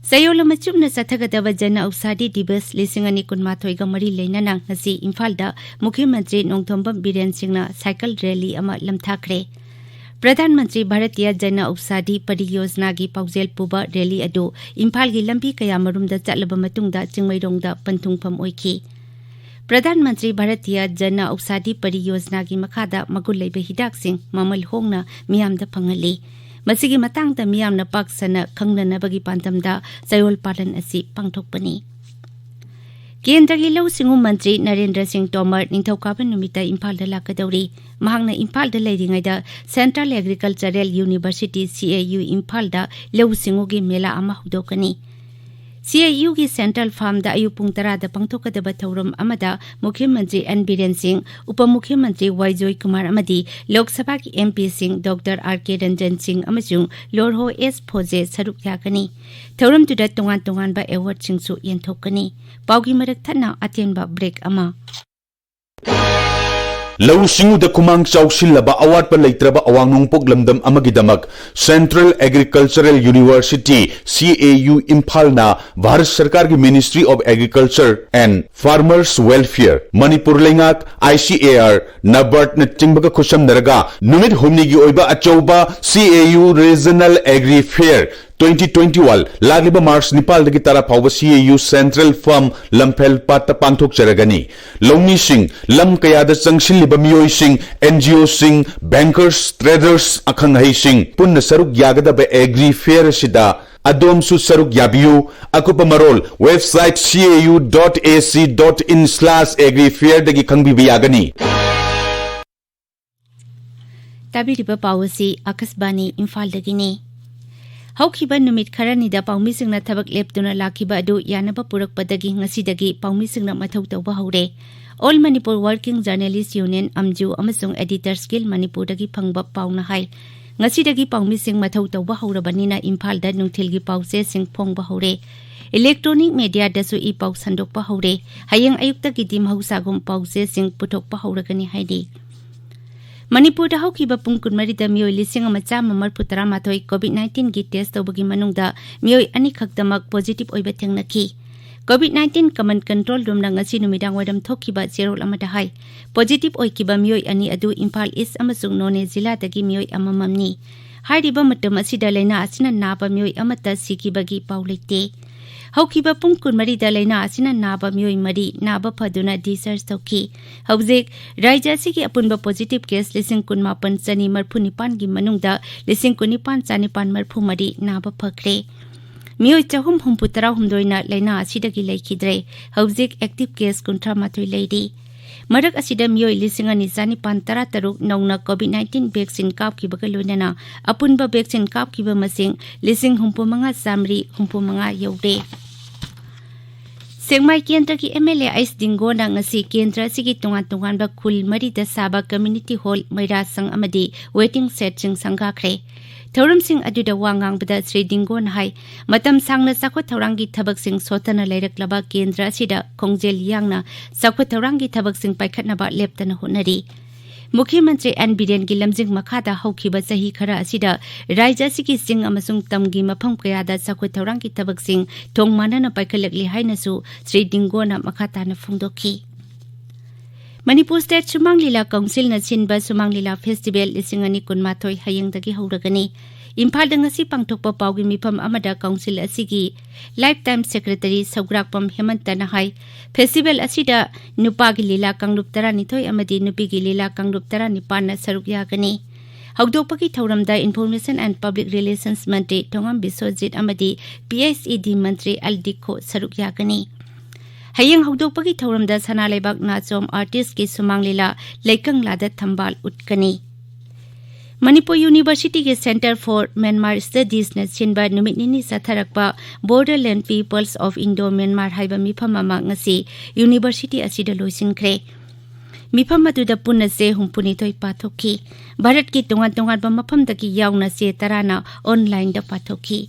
ꯆꯌꯣꯜ ꯑꯃ ꯆꯨꯞꯅ ꯆꯠꯊꯒꯗꯕ ꯖꯟ ꯑꯧꯁꯥꯗꯤ ꯗꯤꯕꯁ ꯂꯤꯁꯤꯡ ꯑꯅꯤ ꯀꯨꯟꯃꯥꯊꯣꯏꯒ ꯃꯔꯤ ꯂꯩꯅꯅ ꯉꯁꯤ ꯏꯝꯐꯥꯜꯗ ꯃꯨꯈ꯭ꯌ ꯃꯟꯇ꯭ꯔꯤ ꯅꯣꯡꯊꯣꯝꯕꯝ ꯕꯤꯔꯦꯟ ꯁꯤꯡꯅ ꯁꯥꯏꯀꯜ ꯔꯦꯂꯤ ꯑꯃ ꯂꯝꯊꯥꯈ꯭ꯔꯦ꯫ ꯄ꯭ꯔꯙꯥꯟ ꯃꯟꯇ꯭ꯔꯤ ꯚꯥꯔꯇꯤꯌ ꯖꯟ ꯑꯧꯁꯥꯗꯤ ꯄꯔꯤꯌꯣꯖꯅꯥꯒꯤ ꯄꯥꯎꯖꯦꯜ ꯄꯨꯕ ꯔꯦꯂꯤ ꯑꯗꯨ ꯏꯝꯐꯥꯜꯒꯤ ꯂꯝꯕꯤ ꯀꯌꯥꯃꯔꯨꯝꯗ ꯆꯠꯂꯕ ꯃꯇꯨꯡꯗ ꯆꯤꯡꯃꯩꯔꯣꯡꯗ ꯄꯟꯊꯨꯡꯐꯝ ꯑꯣꯏꯈꯤ꯫ ꯄ꯭ꯔꯙꯥꯟ ꯃꯟꯇ꯭ꯔꯤ ꯚꯥꯔꯇꯤꯌ ꯖꯟ ꯑꯧꯁꯥꯗꯤ ꯄꯔꯤꯌꯣꯖꯅꯥꯒꯤ ꯃꯈꯥꯗ ꯃꯒꯨꯟ ꯂꯩꯕ ꯍꯤꯗꯥꯛꯁꯤꯡ ꯃꯃꯜ ꯍꯣꯡꯅ ꯃꯤꯌꯥꯝꯗ ꯐꯪꯍꯜꯂꯤ꯫ ꯃꯁꯤꯒꯤ ꯃꯇꯥꯡꯗ ꯃꯤꯌꯥꯝꯅ ꯄꯥꯛ ꯁꯟꯅ ꯈꯪꯅꯅꯕꯒꯤ ꯄꯥꯟꯗꯝꯗ ꯆꯌꯣꯜ ꯄꯥꯂꯟ ꯑꯁꯤ ꯄꯥꯡꯊꯣꯛꯄꯅꯤ꯫ ꯀꯦꯟꯗ꯭ꯔꯒꯤ ꯂꯧꯎ ꯁꯤꯡꯎ ꯃꯟꯇ꯭ꯔꯤ ꯅꯔꯦꯟꯗ꯭ꯔ ꯁꯤꯡ ꯇꯣꯃꯔ ꯅꯤꯡꯊꯧꯀꯥꯕ ꯅꯨꯃꯤꯠꯇ ꯏꯝꯐꯥꯜꯗ ꯂꯥꯛꯀꯗꯧꯔꯤ꯫ ꯃꯍꯥꯛꯅ ꯏꯝꯐꯥꯜꯗ ꯂꯩꯔꯤꯉꯩꯗ ꯁꯦꯟꯇ꯭ꯔꯦꯜ ꯑꯦꯒ꯭ꯔꯤꯀꯜꯆꯔꯦꯜ ꯌꯨꯅꯤꯚꯔꯁꯤꯇꯤ, ꯁꯤ ꯑꯦ ꯌꯨ, ꯏꯝꯐꯥꯜꯗ ꯂꯧꯎ ꯁꯤꯡꯎꯒꯤ ꯃꯦꯂꯥ ꯑꯃ ꯍꯧꯗꯣꯛꯀꯅꯤ꯫ ꯁꯤ ꯑꯦ ꯌꯨꯒꯤ ꯁꯦꯟꯇ꯭ꯔꯦꯜ ꯐꯥꯔꯝꯗ ꯑꯌꯨꯛ ꯄꯨꯡ ꯇꯔꯥꯗ ꯄꯥꯡꯊꯣꯛꯀꯗꯕ ꯊꯧꯔꯝ ꯑꯃꯗ ꯃꯨꯈ꯭ꯌ ꯃꯟꯇ꯭ꯔꯤ ꯑꯦꯟ ꯕꯤꯔꯦꯟ ꯁꯤꯡ, ꯎꯄ ꯃꯨꯈ꯭ꯌ ꯃꯟꯇ꯭ꯔꯤ ꯋꯥꯏ ꯖꯣꯏꯀꯨꯃꯥꯔ ꯑꯃꯗꯤ ꯂꯣꯛ ꯁꯚꯥꯒꯤ ꯑꯦꯝ ꯄꯤꯁꯤꯡ ꯗꯣꯛꯇꯔ ꯑꯥꯔ ꯀꯦ ꯔꯟꯖꯟ ꯁꯤꯡ ꯑꯃꯁꯨꯡ ꯂꯣꯔꯍꯣ ꯑꯦꯁ ꯐꯣꯖꯦ ꯁꯔꯨꯛ ꯌꯥꯒꯅꯤ꯫ ꯊꯧꯔꯝꯗꯨꯗ ꯇꯣꯉꯥꯟ ꯇꯣꯉꯥꯟꯕ ꯑꯦꯋꯥꯔꯗꯁꯤꯡꯁꯨ ꯌꯦꯟꯊꯣꯛꯀꯅꯤ꯫ ꯄꯥꯎꯒꯤ ꯃꯔꯛ ꯊꯠꯅ ꯑꯇꯦꯟꯕ ꯕ꯭ꯔꯦꯛ ꯑꯃ꯫ ꯂꯧꯎ ꯁꯤꯡꯎꯗ ꯈꯨꯃꯥꯡ ꯆꯥꯎꯁꯤꯜꯂꯕ ꯑꯋꯥꯠꯄ ꯂꯩꯇ꯭ꯔꯕ ꯑꯋꯥꯡ ꯅꯣꯡꯄꯣꯛ ꯂꯝꯗꯝ ꯑꯃꯒꯤꯗꯃꯛ Central Agricultural University, C A U, ꯏꯝꯐꯥꯜꯅ Bharat ꯁꯔꯀꯥꯔꯒꯤ Ministry of Agriculture and Farmers Welfare, Manipur ꯂꯩꯉꯥꯛ, I C A R, NABARD ꯅꯆꯤꯡꯕꯒ ꯈꯨꯠꯁꯝꯅꯔꯒ ꯅꯨꯃꯤꯠ ꯍꯨꯝꯅꯤꯒꯤ ꯑꯣꯏꯕ ꯑꯆꯧꯕ C A U Regional Agri Fair twenty twenty-one, ꯂꯥꯛꯂꯤꯕ ꯃꯥꯔꯆ ꯅꯤꯄꯥꯜꯗꯒꯤ ꯇꯔꯥ ꯐꯥꯎꯕ C A U Central Farm ꯂꯝꯐꯦꯜ ꯄꯥꯠꯇ ꯄꯥꯡꯊꯣꯛꯆꯔꯒꯅꯤ꯫ ꯂꯧꯃꯤꯁꯤꯡ, ꯂꯝ ꯀꯌꯥꯗ ꯆꯪꯁꯤꯜꯂꯤꯕ ꯃꯤꯑꯣꯏꯁꯤꯡ, N G O ꯁꯤꯡ, bankers, traders, ꯑꯈꯪ ꯑꯍꯩꯁꯤꯡ ꯄꯨꯟꯅ ꯁꯔꯨꯛ ꯌꯥꯒꯗꯕ Agri Fair ꯑꯁꯤꯗ ꯑꯗꯣꯝꯁꯨ ꯁꯔꯨꯛ ꯌꯥꯕꯤꯌꯨ꯫ ꯑꯀꯨꯞꯄ ꯃꯔꯣꯜ website C A U dot A C dot in slash agri fair ꯗꯒꯤ ꯈꯪꯕꯤꯕ ꯌꯥꯒꯅꯤ꯫ ꯇꯥꯕꯤꯔꯤꯕ ꯄꯥꯎ ꯑꯁꯤ ꯑꯀꯥꯁꯕꯥꯅꯤ ꯏꯝꯐꯥꯜꯗꯒꯤꯅꯤ꯫ ꯍꯧꯈꯤꯕ ꯅꯨꯃꯤꯠ ꯈꯔꯅꯤꯗ ꯄꯥꯎꯃꯤꯁꯤꯡꯅ ꯊꯕꯛ ꯂꯦꯞꯇꯨꯅ ꯂꯥꯛꯈꯤꯕ ꯑꯗꯨ ꯌꯥꯅꯕ ꯄꯨꯔꯛꯄꯗꯒꯤ ꯉꯁꯤꯗꯒꯤ ꯄꯥꯎꯃꯤꯁꯤꯡꯅ ꯃꯊꯧ ꯇꯧꯕ ꯍꯧꯔꯦ꯫ All Manipur Working Journalist Union, ꯑꯝꯖꯨ, ꯑꯃꯁꯨꯡ Editors Guild ꯃꯅꯤꯄꯨꯔꯗꯒꯤ ꯐꯪꯕ ꯄꯥꯎꯅ ꯍꯥꯏ, ꯉꯁꯤꯗꯒꯤ ꯄꯥꯎꯃꯤꯁꯤꯡ ꯃꯊꯧ ꯇꯧꯕ ꯍꯧꯔꯕꯅꯤꯅ ꯏꯝꯐꯥꯜꯗ ꯅꯨꯡꯊꯤꯜꯒꯤ ꯄꯥꯎꯆꯦꯁꯤꯡ ꯐꯣꯡꯕ ꯍꯧꯔꯦ꯫ Electronic media ꯗꯁꯨ ꯏ ꯄꯥꯎ ꯁꯟꯗꯣꯛꯄ ꯍꯧꯔꯦ꯫ ꯍꯌꯦꯡ ꯑꯌꯨꯛꯇꯒꯤꯗꯤ ꯃꯍꯧꯁꯥꯒꯨꯝ ꯄꯥꯎꯆꯦꯁꯤꯡ ꯄꯨꯊꯣꯛꯄ ꯍꯧꯔꯒꯅꯤ ꯍꯥꯏꯔꯤ꯫ ꯃꯅꯤꯄꯨꯔꯗ ꯍꯧꯈꯤꯕ ꯄꯨꯡ ꯀꯨꯟꯃꯔꯤꯗ ꯃꯤꯑꯣꯏ ꯂꯤꯁꯤꯡ ꯑꯃ ꯆꯥꯝꯃ ꯃꯔꯤꯐꯨ ꯇꯔꯥꯃꯥꯊꯣꯏ COVID nineteen ꯒꯤ test ꯇꯧꯕꯒꯤ ꯃꯅꯨꯡꯗ ꯃꯤꯑꯣꯏ ꯑꯅꯤꯈꯛꯇꯃꯛ positive ꯑꯣꯏꯕ ꯊꯦꯡꯅꯈꯤ꯫ COVID nineteen Command Control Room ꯅ ꯉꯁꯤ ꯅꯨꯃꯤꯗꯥꯡ ꯋꯥꯏꯔꯝ ꯊꯣꯛꯈꯤꯕ ꯆꯦꯔꯣꯜ ꯑꯃꯗ ꯍꯥꯏ, positive ꯑꯣꯏꯈꯤꯕ ꯃꯤꯑꯣꯏ ꯑꯅꯤ ꯑꯗꯨ ꯏꯝꯐꯥꯜ East ꯑꯃꯁꯨꯡ ꯅꯣꯅꯦ ꯖꯤꯂꯥꯗꯒꯤ ꯃꯤꯑꯣꯏ ꯑꯃꯃꯝꯅꯤ꯫ ꯍꯥꯏꯔꯤꯕ ꯃꯇꯝ ꯑꯁꯤꯗ ꯂꯥꯏꯅꯥ ꯑꯁꯤꯅ ꯅꯥꯕ ꯃꯤꯑꯣꯏ ꯑꯃꯠꯇ ꯁꯤꯈꯤꯕꯒꯤ ꯄꯥꯎ ꯂꯩꯇꯦ꯫ ꯍꯧꯈꯤꯕ ꯄꯨꯡ ꯀꯨꯟꯃꯔꯤꯗ ꯂꯥꯏꯅꯥ ꯑꯁꯤꯅ ꯅꯥꯕ ꯃꯤꯑꯣꯏ ꯃꯔꯤ ꯅꯥꯕ ꯐꯗꯨꯅ discharge ꯇꯧꯈꯤ꯫ ꯍꯧꯖꯤꯛ ꯔꯥꯖ꯭ꯌ ꯑꯁꯤꯒꯤ ꯑꯄꯨꯟꯕ positive case ꯂꯤꯁꯤꯡ ꯀꯨꯟꯃꯥꯄꯟ ꯆꯅꯤ ꯃꯔꯤꯐꯨ ꯅꯤꯄꯥꯟꯒꯤ ꯃꯅꯨꯡꯗ ꯂꯤꯁꯤꯡ ꯀꯨꯟꯅꯤꯄꯥꯟ ꯆꯥꯅꯤꯄꯥꯟ ꯃꯔꯤꯐꯨ ꯃꯔꯤ ꯅꯥꯕ ꯐꯈ꯭ꯔꯦ꯫ ꯃꯤꯑꯣꯏ ꯆꯍꯨꯝ ꯍꯨꯝꯐꯨ ꯇꯔꯥꯍꯨꯝꯗꯣꯏꯅ ꯂꯥꯏꯅꯥ ꯑꯁꯤꯗꯒꯤ ꯂꯩꯈꯤꯗ꯭ꯔꯦ꯫ ꯍꯧꯖꯤꯛ active case ꯀꯨꯟꯊ꯭ꯔꯥ ꯃꯥꯊꯣꯏ ꯂꯩꯔꯤ꯫ ꯃꯔꯛ ꯑꯁꯤꯗ ꯃꯤꯑꯣꯏ ꯂꯤꯁꯤꯡ ꯑꯅꯤ ꯆꯥꯅꯤꯄꯥꯟ ꯇꯔꯥꯇꯔꯨꯛ ꯅꯧꯅ COVID nineteen vaccine ꯀꯥꯞꯈꯤꯕꯒ ꯂꯣꯏꯅꯅ ꯑꯄꯨꯟꯕ vaccine ꯀꯥꯞꯈꯤꯕ ꯃꯁꯤꯡ ꯂꯤꯁꯤꯡ ꯍꯨꯝꯐꯨ ꯃꯉꯥ ꯆꯥꯃꯔꯤ ꯍꯨꯝꯐꯨ ꯃꯉꯥ ꯌꯧꯔꯦ꯫ ꯁꯦꯛꯃꯥꯏ ꯀꯦꯟꯗ꯭ꯔꯒꯤ M L A ꯑꯩꯆ ꯗꯤꯡꯒꯣꯅ ꯉꯁꯤ ꯀꯦꯟꯗ꯭ꯔ ꯑꯁꯤꯒꯤ ꯇꯣꯉꯥꯟ ꯇꯣꯉꯥꯟꯕ ꯈꯨꯜ ꯃꯔꯤꯗ ꯁꯥꯕ community hall, ꯃꯩꯔꯥ ꯁꯪ ꯑꯃꯗꯤ waiting shed ꯁꯤꯡ ꯁꯪꯒꯥꯈ꯭ꯔꯦ꯫ ꯊꯧꯔꯝꯁꯤꯡ ꯑꯗꯨꯗ ꯋꯥ ꯉꯥꯡꯕꯗ ꯁ꯭ꯔꯤ ꯗꯤꯡꯒꯣꯅ ꯍꯥꯏ, ꯃꯇꯝ ꯁꯥꯡꯅ ꯆꯥꯎꯈꯠ ꯊꯧꯔꯥꯡꯒꯤ ꯊꯕꯛꯁꯤꯡ ꯁꯣꯠꯊꯅ ꯂꯩꯔꯛꯂꯕ ꯀꯦꯟꯗ꯭ꯔ ꯑꯁꯤꯗ ꯈꯣꯡꯖꯦꯜ ꯌꯥꯡꯅ ꯆꯥꯎꯈꯠ ꯊꯧꯔꯥꯡꯒꯤ ꯊꯕꯛꯁꯤꯡ ꯄꯥꯏꯈꯠꯅꯕ ꯂꯦꯞꯇꯅ ꯍꯣꯠꯅꯔꯤ꯫ ꯃꯨꯈ꯭ꯌ ꯃꯟꯇ꯭ꯔꯤ ꯑꯦꯟ ꯕꯤꯔꯦꯟꯒꯤ ꯂꯝꯖꯤꯡ ꯃꯈꯥꯗ ꯍꯧꯈꯤꯕ ꯆꯍꯤ ꯈꯔ ꯑꯁꯤꯗ ꯔꯥꯖ꯭ꯌ ꯑꯁꯤꯒꯤ ꯆꯤꯡ ꯑꯃꯁꯨꯡ ꯇꯝꯒꯤ ꯃꯐꯝ ꯀꯌꯥꯗ ꯆꯥꯎꯈꯠ ꯊꯧꯔꯥꯡꯒꯤ ꯊꯕꯛꯁꯤꯡ ꯊꯣꯡ ꯃꯥꯟꯅꯅ ꯄꯥꯏꯈꯠꯂꯛꯂꯤ ꯍꯥꯏꯅꯁꯨ ꯁ꯭ꯔꯤ ꯗꯤꯡꯒꯣꯅ ꯃꯈꯥ ꯇꯥꯅ ꯐꯣꯡꯗꯣꯛꯈꯤ꯫ ꯃꯅꯤꯄꯨꯔ ꯁ꯭ꯇꯦꯠ ꯁꯨꯃꯥꯡ ꯂꯤꯂꯥ ꯀꯥꯎꯟꯁꯤꯜꯅ ꯁꯤꯟꯕ ꯁꯨꯃꯥꯡ ꯂꯤꯂꯥ ꯐꯦꯁꯇꯤꯚꯦꯜ ꯂꯤꯁꯤꯡ ꯑꯅꯤ ꯀꯨꯟꯃꯥꯊꯣꯏ ꯍꯌꯦꯡꯗꯒꯤ ꯍꯧꯔꯒꯅꯤ꯫ ꯏꯝꯐꯥꯜꯗ ꯉꯁꯤ ꯄꯥꯡꯊꯣꯛꯄ ꯄꯥꯎꯒꯤ ꯃꯤꯐꯝ ꯑꯃꯗ ꯀꯥꯎꯟꯁꯤꯜ ꯑꯁꯤꯒꯤ ꯂꯥꯏꯐ ꯇꯥꯏꯝ ꯁꯦꯀ꯭ꯔꯦꯇꯔꯤ ꯁꯧꯒ꯭ꯔꯥꯛꯄꯝ ꯍꯦꯃꯟꯇꯅ ꯍꯥꯏ, ꯐꯦꯁꯇꯤꯚꯦꯜ ꯑꯁꯤꯗ ꯅꯨꯄꯥꯒꯤ ꯂꯤꯂꯥ ꯀꯥꯡꯂꯨꯞ ꯇꯔꯥꯅꯤꯊꯣꯏ ꯑꯃꯗꯤ ꯅꯨꯄꯤꯒꯤ ꯂꯤꯂꯥ ꯀꯥꯡꯂꯨꯞ ꯇꯔꯥꯅꯤꯄꯥꯟꯅ ꯁꯔꯨꯛ ꯌꯥꯒꯅꯤ꯫ ꯍꯧꯗꯣꯛꯄꯒꯤ ꯊꯧꯔꯝꯗ ꯏꯟꯐꯣꯔꯃꯦꯁꯟ ꯑꯦꯟ ꯄꯕ꯭ꯂꯤꯛ ꯔꯤꯂꯦꯁꯟꯁ ꯃꯟꯇ꯭ꯔꯤ ꯊꯣꯉꯝ ꯕꯤꯁ꯭ꯋꯖꯤꯠ ꯑꯃꯗꯤ ꯄꯤ ꯑꯩꯆ ꯏ ꯗꯤ ꯃꯟꯇ꯭ꯔꯤ ꯑꯦꯜ ꯗꯤꯈꯣ ꯁꯔꯨꯛ ꯌꯥꯒꯅꯤ꯫ ꯍꯌꯦꯡ ꯍꯧꯗꯣꯛꯄꯒꯤ ꯊꯧꯔꯝꯗ ꯁꯅꯥ ꯂꯩꯕꯥꯛ ꯅꯥꯆꯣꯝ ꯑꯥꯔꯇꯤꯁꯀꯤ ꯁꯨꯃꯥꯡ ꯂꯤꯂꯥ ꯂꯩꯀꯪꯂꯥꯗ ꯊꯝꯕꯥꯜ ꯎꯠꯀꯅꯤ꯫ ꯃꯅꯤꯄꯨꯔ ꯌꯨꯅꯤꯚꯔꯁꯤꯇꯤꯒꯤ Centre for Myanmar Studiesꯅ ꯁꯤꯟꯕ ꯅꯨꯃꯤꯠ ꯅꯤꯅꯤ ꯆꯠꯊꯔꯛꯄ Borderland Peoples of Indo-Myanmar ꯍꯥꯏꯕ ꯃꯤꯐꯝ ꯑꯃ ꯉꯁꯤ ꯌꯨꯅꯤꯚꯔꯁꯤꯇꯤ ꯑꯁꯤꯗ ꯂꯣꯏꯁꯤꯟꯈ꯭ꯔꯦ꯫ ꯃꯤꯐꯝ ꯑꯗꯨꯗ ꯄꯨꯟꯅ ꯆꯦ ꯍꯨꯝꯐꯨꯅꯤꯊꯣꯏ ꯄꯥꯊꯣꯛꯈꯤ꯫ ꯚꯥꯔꯠꯀꯤ ꯇꯣꯉꯥꯟ ꯇꯣꯉꯥꯟꯕ ꯃꯐꯝꯗꯒꯤ ꯌꯥꯎꯅ ꯆꯦ ꯇꯔꯥꯅ ꯑꯣꯟꯂꯥꯏꯟꯗ ꯄꯥꯊꯣꯛꯈꯤ꯫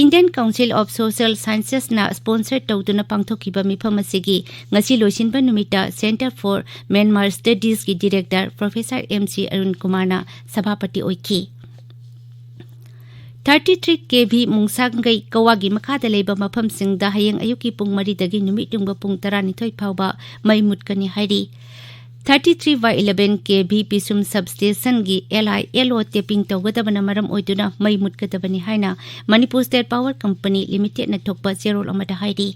Indian Council of Social Sciencesꯅ sponsor ꯇꯧꯗꯨꯅ ꯄꯥꯡꯊꯣꯛꯈꯤꯕ ꯃꯤꯐꯝ ꯑꯁꯤꯒꯤ ꯉꯁꯤ ꯂꯣꯏꯁꯤꯟꯕ ꯅꯨꯃꯤꯠꯇ Centre for Myanmar Studiesꯀꯤ director Professor M C Arun ꯀꯨꯃꯥꯔꯅ ꯁꯚꯥꯄꯇꯤ ꯑꯣꯏꯈꯤ꯫ Thirty three K V ꯃꯨꯡꯁꯥꯡꯒꯩ ꯀꯋꯥꯒꯤ ꯃꯈꯥꯗ ꯂꯩꯕ ꯃꯐꯝꯁꯤꯡꯗ ꯍꯌꯦꯡ ꯑꯌꯨꯛꯀꯤ ꯄꯨꯡ ꯃꯔꯤꯗꯒꯤ ꯅꯨꯃꯤꯠ ꯌꯨꯡꯕ ꯄꯨꯡ ꯇꯔꯥꯅꯤꯊꯣꯏ ꯐꯥꯎꯕ ꯃꯩ ꯃꯨꯠꯀꯅꯤ ꯍꯥꯏꯔꯤ꯫ Thirty three by eleven K V ꯄꯤꯁꯨꯝ substationꯒꯤ L I L O tapping ꯇꯧꯒꯗꯕꯅ ꯃꯔꯝ ꯑꯣꯏꯗꯨꯅ ꯃꯩ ꯃꯨꯠꯀꯗꯕꯅꯤ ꯍꯥꯏꯅ ꯃꯅꯤꯄꯨꯔ State Power Company Limitedꯅ ꯊꯣꯛꯄ ꯆꯦꯔꯣꯜ ꯑꯃꯗ ꯍꯥꯏꯔꯤ꯫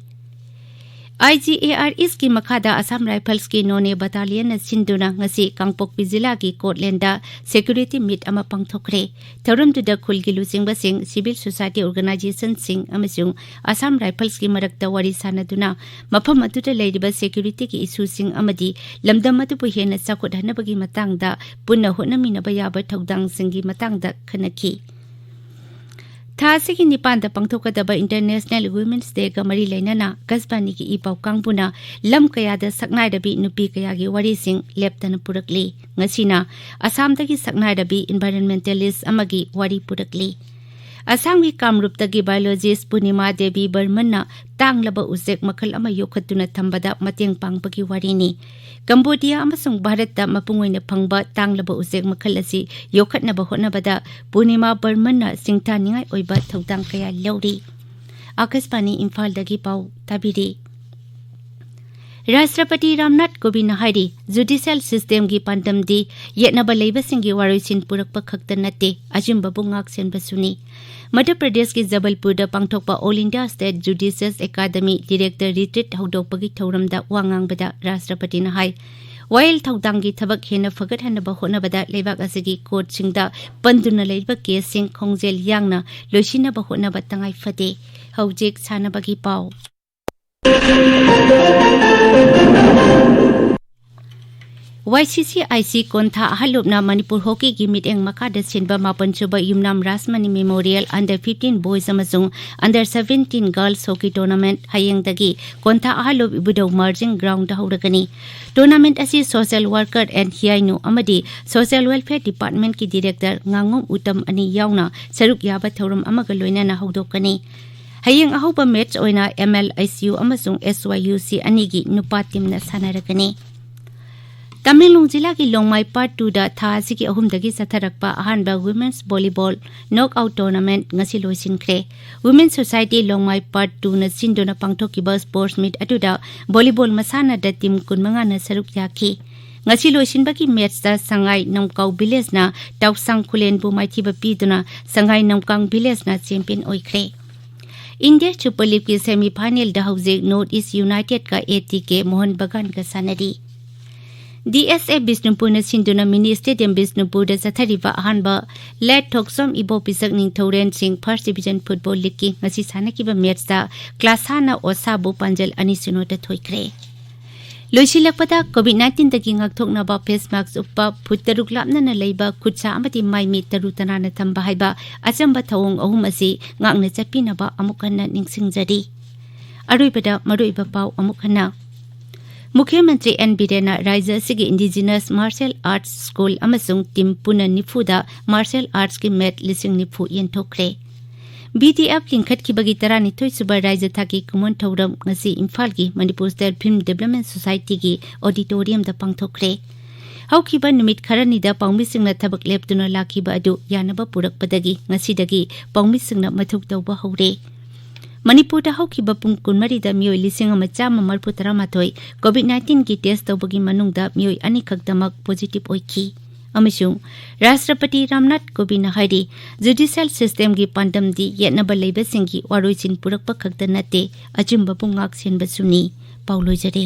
I G A R Sꯀꯤ ꯃꯈꯥꯗ Assam Riflesꯀꯤ None Battalionꯅ ꯁꯤꯟꯗꯨꯅ ꯉꯁꯤ ꯀꯥꯡꯄꯣꯛꯄꯤ ꯖꯤꯂꯥꯒꯤ ꯀꯣꯠꯂꯦꯟꯗ security meet ꯑꯃ ꯄꯥꯡꯊꯣꯛꯈ꯭ꯔꯦ꯫ ꯊꯧꯔꯝꯗꯨꯗ ꯈꯨꯜꯒꯤ ꯂꯨꯆꯤꯡꯕꯁꯤꯡ, civil society organizationꯁꯤꯡ ꯑꯃꯁꯨꯡ Assam Riflesꯀꯤ ꯃꯔꯛꯇ ꯋꯥꯔꯤ ꯁꯥꯅꯗꯨꯅ ꯃꯐꯝ ꯑꯗꯨꯗ ꯂꯩꯔꯤꯕ securityꯒꯤ issueꯁꯤꯡ ꯑꯃꯗꯤ ꯂꯝꯗꯝ ꯑꯗꯨꯕꯨ ꯍꯦꯟꯅ ꯆꯥꯎꯈꯠꯍꯟꯅꯕꯒꯤ ꯃꯇꯥꯡꯗ ꯄꯨꯟꯅ ꯍꯣꯠꯅꯃꯤꯟꯅꯕ ꯌꯥꯕ ꯊꯧꯗꯥꯡꯁꯤꯡꯒꯤ ꯃꯇꯥꯡꯗ ꯈꯟꯅꯈꯤ꯫ ꯊꯥ ꯑꯁꯤꯒꯤ ꯅꯤꯄꯥꯟꯗ ꯄꯥꯡꯊꯣꯛꯀꯗꯕ International Women's Dayꯒ ꯃꯔꯤ ꯂꯩꯅꯅ ꯑꯀꯥꯁꯕꯥꯅꯤꯒꯤ ꯏ ꯄꯥꯎ ꯀꯥꯡꯕꯨꯅ ꯂꯝ ꯀꯌꯥꯗ ꯁꯛꯅꯥꯏꯔꯕꯤ ꯅꯨꯄꯤ ꯀꯌꯥꯒꯤ ꯋꯥꯔꯤꯁꯤꯡ ꯂꯦꯞꯇꯅ ꯄꯨꯔꯛꯂꯤ꯫ ꯉꯁꯤꯅ ꯑꯁꯥꯝꯗꯒꯤ ꯁꯛꯅꯥꯏꯔꯕꯤ environmentalist ꯑꯃꯒꯤ ꯋꯥꯔꯤ ꯄꯨꯔꯛꯂꯤ꯫ ꯑꯁꯥꯝꯒꯤ ꯀꯥꯝꯔꯨꯞꯇꯒꯤ biologist ꯄꯨꯔꯅꯤꯃꯥ ꯗꯦꯕꯤ ꯕꯔꯃꯟꯅ ꯇꯥꯡꯂꯕ ꯎꯆꯦꯛ ꯃꯈꯜ ꯑꯃ ꯌꯣꯛꯈꯠꯇꯨꯅ ꯊꯝꯕꯗ ꯃꯇꯦꯡ ꯄꯥꯡꯕꯒꯤ ꯋꯥꯔꯤꯅꯤ꯫ ꯀꯝꯕꯣꯗꯤꯌꯥ ꯑꯃꯁꯨꯡ ꯚꯥꯔꯠꯇ ꯃꯄꯨꯡ ꯑꯣꯏꯅ ꯐꯪꯕ ꯇꯥꯡꯂꯕ ꯎꯆꯦꯛ ꯃꯈꯜ ꯑꯁꯤ ꯌꯣꯛꯈꯠꯅꯕ ꯍꯣꯠꯅꯕꯗ ꯄꯨꯔꯅꯤꯃꯥ ꯕꯔꯃꯟꯅ ꯁꯤꯡꯊꯥꯅꯤꯡꯉꯥꯏ ꯑꯣꯏꯕ ꯊꯧꯗꯥꯡ ꯀꯌꯥ ꯂꯧꯔꯤ꯫ ꯑꯀꯥꯁꯕꯥꯅꯤ ꯏꯝꯐꯥꯜꯗꯒꯤ ꯄꯥꯎ ꯇꯥꯕꯤꯔꯤ꯫ ꯔꯥꯁꯇ꯭ꯔꯄꯇꯤ ꯔꯥꯝꯅꯥꯊ ꯀꯣꯕꯤꯟꯗꯅ ꯍꯥꯏꯔꯤ, judicial systemꯒꯤ ꯄꯥꯟꯗꯝꯗꯤ ꯌꯦꯠꯅꯕ ꯂꯩꯕꯁꯤꯡꯒꯤ ꯋꯥꯔꯣꯏꯁꯤꯟ ꯄꯨꯔꯛꯄ ꯈꯛꯇ ꯅꯠꯇꯦ, ꯑꯆꯨꯝꯕꯕꯨ ꯉꯥꯛꯁꯦꯟꯕꯁꯨꯅꯤ꯫ ꯃꯙ꯭ꯌ ꯄ꯭ꯔꯗꯦꯁꯀꯤ ꯖꯕꯜꯄꯨꯔꯗ ꯄꯥꯡꯊꯣꯛꯄ All India State Judicial Academy Director Retreat ꯍꯧꯗꯣꯛꯄꯒꯤ ꯊꯧꯔꯝꯗ ꯋꯥ ꯉꯥꯡꯕꯗ ꯔꯥꯁꯇ꯭ꯔꯄꯇꯤꯅ ꯍꯥꯏ, ꯋꯥꯌꯦꯜ ꯊꯧꯗꯥꯡꯒꯤ ꯊꯕꯛ ꯍꯦꯟꯅ ꯐꯒꯠꯍꯟꯅꯕ ꯍꯣꯠꯅꯕꯗ ꯂꯩꯕꯥꯛ ꯑꯁꯤꯒꯤ ꯀꯣꯔꯠꯁꯤꯡꯗ ꯄꯟꯗꯨꯅ ꯂꯩꯔꯤꯕ ꯀꯦꯁꯁꯤꯡ ꯈꯣꯡꯖꯦꯜ ꯌꯥꯡꯅ ꯂꯣꯏꯁꯤꯟꯅꯕ ꯍꯣꯠꯅꯕ ꯇꯉꯥꯏ ꯐꯗꯦ꯫ ꯍꯧꯖꯤꯛ ꯁꯥꯟꯅꯕꯒꯤ ꯄꯥꯎ꯫ ꯋꯥꯏ ꯁꯤ ꯁꯤ ꯑꯥꯏ ꯁꯤ ꯀꯣꯟꯊꯥ ꯑꯍꯜꯂꯨꯞꯅ ꯃꯅꯤꯄꯨꯔ ꯍꯣꯀꯤꯒꯤ ꯃꯤꯠꯌꯦꯡ ꯃꯈꯥꯗ ꯁꯤꯟꯕ ꯃꯥꯄꯟ ꯁꯨꯕ ꯌꯨꯝꯅꯥꯝ Rajmani Memorial Under fifteen Boys ꯑꯃꯁꯨꯡ Under seventeen Girls Hockey Tournament ꯍꯌꯦꯡꯗꯒꯤ ꯀꯣꯟꯊꯥ ꯑꯍꯜꯂꯨꯞ ꯏꯕꯨꯙꯧ ꯃꯔꯖꯤꯡ ꯒ꯭ꯔꯥꯎꯟꯗ ꯍꯧꯔꯒꯅꯤ꯫ Tournament ꯑꯁꯤ social worker ꯑꯦꯟ ꯍꯤꯌꯥꯏꯅꯨ ꯑꯃꯗꯤ Social Welfare Departmentꯀꯤ Director ꯉꯥꯉꯣꯝ ꯎꯇꯝ ꯑꯅꯤ ꯌꯥꯎꯅ ꯁꯔꯨꯛ ꯌꯥꯕ ꯊꯧꯔꯝ ꯑꯃꯒ ꯂꯣꯏꯅꯅ ꯍꯧꯗꯣꯛꯀꯅꯤ꯫ ꯍꯌꯦꯡ ꯑꯍꯧꯕ ꯃꯦꯠꯆ ꯑꯣꯏꯅ ꯑꯦꯝ ꯑꯦꯜ ꯑꯩꯆ ꯌꯨ ꯑꯃꯁꯨꯡ ꯑꯦꯁ ꯋꯥꯏ ꯌꯨ ꯁꯤ ꯑꯅꯤꯒꯤ ꯅꯨꯄꯥ ꯇꯤꯝꯅ ꯁꯥꯟꯅꯔꯒꯅꯤ꯫ ꯇꯃꯦꯡꯂꯣꯡ ꯖꯤꯂꯥꯒꯤ ꯂꯣꯡꯃꯥꯏ Part twoꯗ ꯊꯥ ꯑꯁꯤꯒꯤ ꯑꯍꯨꯝꯗꯒꯤ ꯆꯠꯊꯔꯛꯄ ꯑꯍꯥꯟꯕ Women's Volleyball Knockout Tournament ꯉꯁꯤ ꯂꯣꯏꯁꯤꯟꯈ꯭ꯔꯦ꯫ Women's Society ꯂꯣꯡꯃꯥꯏ Part twoꯅ ꯁꯤꯟꯗꯨꯅ ꯄꯥꯡꯊꯣꯛꯈꯤꯕ sports meet ꯑꯗꯨꯗ volleyball ꯃꯁꯥꯟꯅꯗ ꯇꯤꯝ ꯀꯨꯟꯃꯉꯥꯅ ꯁꯔꯨꯛ ꯌꯥꯈꯤ꯫ ꯉꯁꯤ ꯂꯣꯏꯁꯤꯟꯕꯒꯤ ꯃꯦꯠꯆꯇ ꯁꯉꯥꯏ ꯅꯝꯀꯥꯎ ꯚꯤꯂꯦꯖꯅ ꯇꯥꯎꯁꯥꯡ ꯈꯨꯂꯦꯟꯕꯨ ꯃꯥꯏꯊꯤꯕ ꯄꯤꯗꯨꯅ ꯁꯉꯥꯏ ꯅꯝꯀꯥꯡ ꯚꯤꯂꯦꯖꯅ ꯆꯦꯝꯄꯤꯌꯟ ꯑꯣꯏꯈ꯭ꯔꯦ꯫ ꯏꯟꯗꯤꯌꯥ ꯁꯨꯄꯔ ꯂꯤꯒꯀꯤ ꯁꯦꯃꯤ ꯐꯥꯏꯅꯦꯜꯗ ꯍꯧꯖꯤꯛ North East Unitedꯀ ꯑꯦ ꯇꯤ ꯀꯦ ꯃꯣꯍꯟ ꯕꯒꯥꯟꯒ ꯁꯥꯟꯅꯔꯤ꯫ ꯗꯤ ꯑꯦꯁ ꯑꯦ ꯕꯤꯁꯅꯨꯄꯨꯔꯅ ꯁꯤꯟꯗꯨꯅ ꯃꯤꯅꯤ ꯁ꯭ꯇꯦꯗꯤꯌꯝ ꯕꯤꯁꯅꯨꯄꯨꯔꯗ ꯆꯠꯊꯔꯤꯕ ꯑꯍꯥꯟꯕ ꯂꯦꯠ ꯊꯣꯛꯆꯣꯝ ꯏꯕꯣ ꯄꯤꯁꯛ ꯅꯤꯡꯊꯧꯔꯦꯟ ꯁꯤꯡ First Division Football Leagueꯀꯤ ꯉꯁꯤ ꯁꯥꯟꯅꯈꯤꯕ ꯃꯦꯠꯆꯇ ꯀ꯭ꯂꯥꯁꯥꯅ ꯑꯣꯁꯥꯕꯨ ꯄꯥꯟꯖꯜ ꯑꯅꯤ ꯁꯤꯅꯣꯗ ꯊꯣꯏꯈ꯭ꯔꯦ꯫ ꯂꯣꯏꯁꯤꯜꯂꯛꯄꯗ, ꯀꯣꯚꯤꯗ ꯅꯥꯏꯟꯇꯤꯟꯗꯒꯤ ꯉꯥꯛꯊꯣꯛꯅꯕ ꯐꯦꯁ ꯃꯥꯁꯛ ꯎꯞꯄ, ꯐꯨꯠ ꯇꯔꯨꯛ ꯂꯥꯞꯅꯅ ꯂꯩꯕ, ꯈꯨꯠ ꯁꯥ ꯑꯃꯗꯤ ꯃꯥꯏ ꯃꯤꯠ ꯇꯔꯨ ꯇꯅꯥꯟꯅ ꯊꯝꯕ ꯍꯥꯏꯕ ꯑꯆꯝꯕ ꯊꯧꯑꯣꯡ ꯑꯍꯨꯝ ꯑꯁꯤ ꯉꯥꯛꯅ ꯆꯠꯄꯤꯅꯕ ꯑꯃꯨꯛ ꯍꯟꯅ ꯅꯤꯡꯁꯤꯡꯖꯔꯤ꯫ ꯑꯔꯣꯏꯕꯗ ꯃꯔꯨꯑꯣꯏꯕ ꯄꯥꯎ ꯑꯃꯨꯛ ꯍꯟꯅ꯫ ꯃꯨꯈ꯭ꯌ ꯃꯟꯇ꯭ꯔꯤ ꯑꯦꯟ ꯕꯤꯔꯦꯟꯅ ꯔꯥꯖ꯭ꯌ ꯑꯁꯤꯒꯤ ꯏꯟꯗꯤꯖꯤꯅꯁ ꯃꯥꯔꯁꯦꯜ ꯑꯥꯔꯠꯁ ꯁ꯭ꯀꯨꯜ ꯑꯃꯁꯨꯡ ꯇꯤꯝ ꯄꯨꯟꯅ ꯅꯤꯐꯨꯗ ꯃꯥꯔꯁꯦꯜ ꯑꯥꯔꯠꯁꯀꯤ ꯃꯦꯠ ꯂꯤꯁꯤꯡ ꯅꯤꯐꯨ ꯌꯦꯟꯊꯣꯛꯈ꯭ꯔꯦ꯫ ꯕꯤ ꯗꯤ ꯑꯦꯐ ꯂꯤꯡꯈꯠꯈꯤꯕꯒꯤ ꯇꯔꯥꯅꯤꯊꯣꯏ ꯁꯨꯕ ꯔꯥꯖ꯭ꯌ ꯊꯥꯛꯀꯤ ꯀꯨꯝꯑꯣꯟ ꯊꯧꯔꯝ ꯉꯁꯤ ꯏꯝꯐꯥꯜꯒꯤ ꯃꯅꯤꯄꯨꯔ ꯁ꯭ꯇꯦꯠ ꯐꯤꯜꯝ ꯗꯤꯕꯦꯂꯞꯃꯦꯟ ꯁꯣꯁꯥꯏꯇꯤꯒꯤ ꯑꯣꯗꯤꯇꯣꯔꯤꯌꯝꯗ ꯄꯥꯡꯊꯣꯛꯈ꯭ꯔꯦ꯫ ꯍꯧꯈꯤꯕ ꯅꯨꯃꯤꯠ ꯈꯔꯅꯤꯗ ꯄꯥꯎꯃꯤꯁꯤꯡꯅ ꯊꯕꯛ ꯂꯦꯞꯇꯨꯅ ꯂꯥꯛꯈꯤꯕ ꯑꯗꯨ ꯌꯥꯅꯕ ꯄꯨꯔꯛꯄꯗꯒꯤ ꯉꯁꯤꯗꯒꯤ ꯄꯥꯎꯃꯤꯁꯤꯡꯅ ꯃꯊꯧ ꯇꯧꯕ ꯍꯧꯔꯦ꯫ ꯃꯅꯤꯄꯨꯔꯗ ꯍꯧꯈꯤꯕ ꯄꯨꯡ ꯀꯨꯟꯃꯔꯤꯗ ꯃꯤꯑꯣꯏ ꯂꯤꯁꯤꯡ ꯑꯃ ꯆꯥꯝꯃ ꯃꯔꯤꯐꯨ ꯇꯔꯥꯃꯥꯊꯣꯏ ꯀꯣꯚꯤꯗ ꯅꯥꯏꯟꯇꯤꯟꯒꯤ ꯇꯦꯁ ꯇꯧꯕꯒꯤ ꯃꯅꯨꯡꯗ ꯃꯤꯑꯣꯏ ꯑꯅꯤꯈꯛꯇꯃꯛ ꯄꯣꯖꯤꯇꯤꯚ ꯑꯣꯏꯈꯤ꯫ ꯑꯃꯁꯨꯡ ꯔꯥꯁꯇ꯭ꯔꯄꯇꯤ ꯔꯥꯝꯅꯥꯊ ꯀꯣꯕꯤꯟꯗꯅ ꯍꯥꯏꯔꯤ, ꯖꯨꯗꯤꯁꯤꯌꯦꯜ ꯁꯤꯁꯇꯦꯝꯒꯤ ꯄꯥꯟꯗꯝꯗꯤ ꯌꯦꯠꯅꯕ ꯂꯩꯕꯁꯤꯡꯒꯤ ꯋꯥꯔꯣꯏꯁꯤꯟ ꯄꯨꯔꯛꯄ ꯈꯛꯇ ꯅꯠꯇꯦ, ꯑꯆꯨꯝꯕꯕꯨ ꯉꯥꯛ ꯁꯦꯟꯕꯁꯨꯅꯤ꯫ ꯄꯥꯎ ꯂꯣꯏꯖꯔꯦ꯫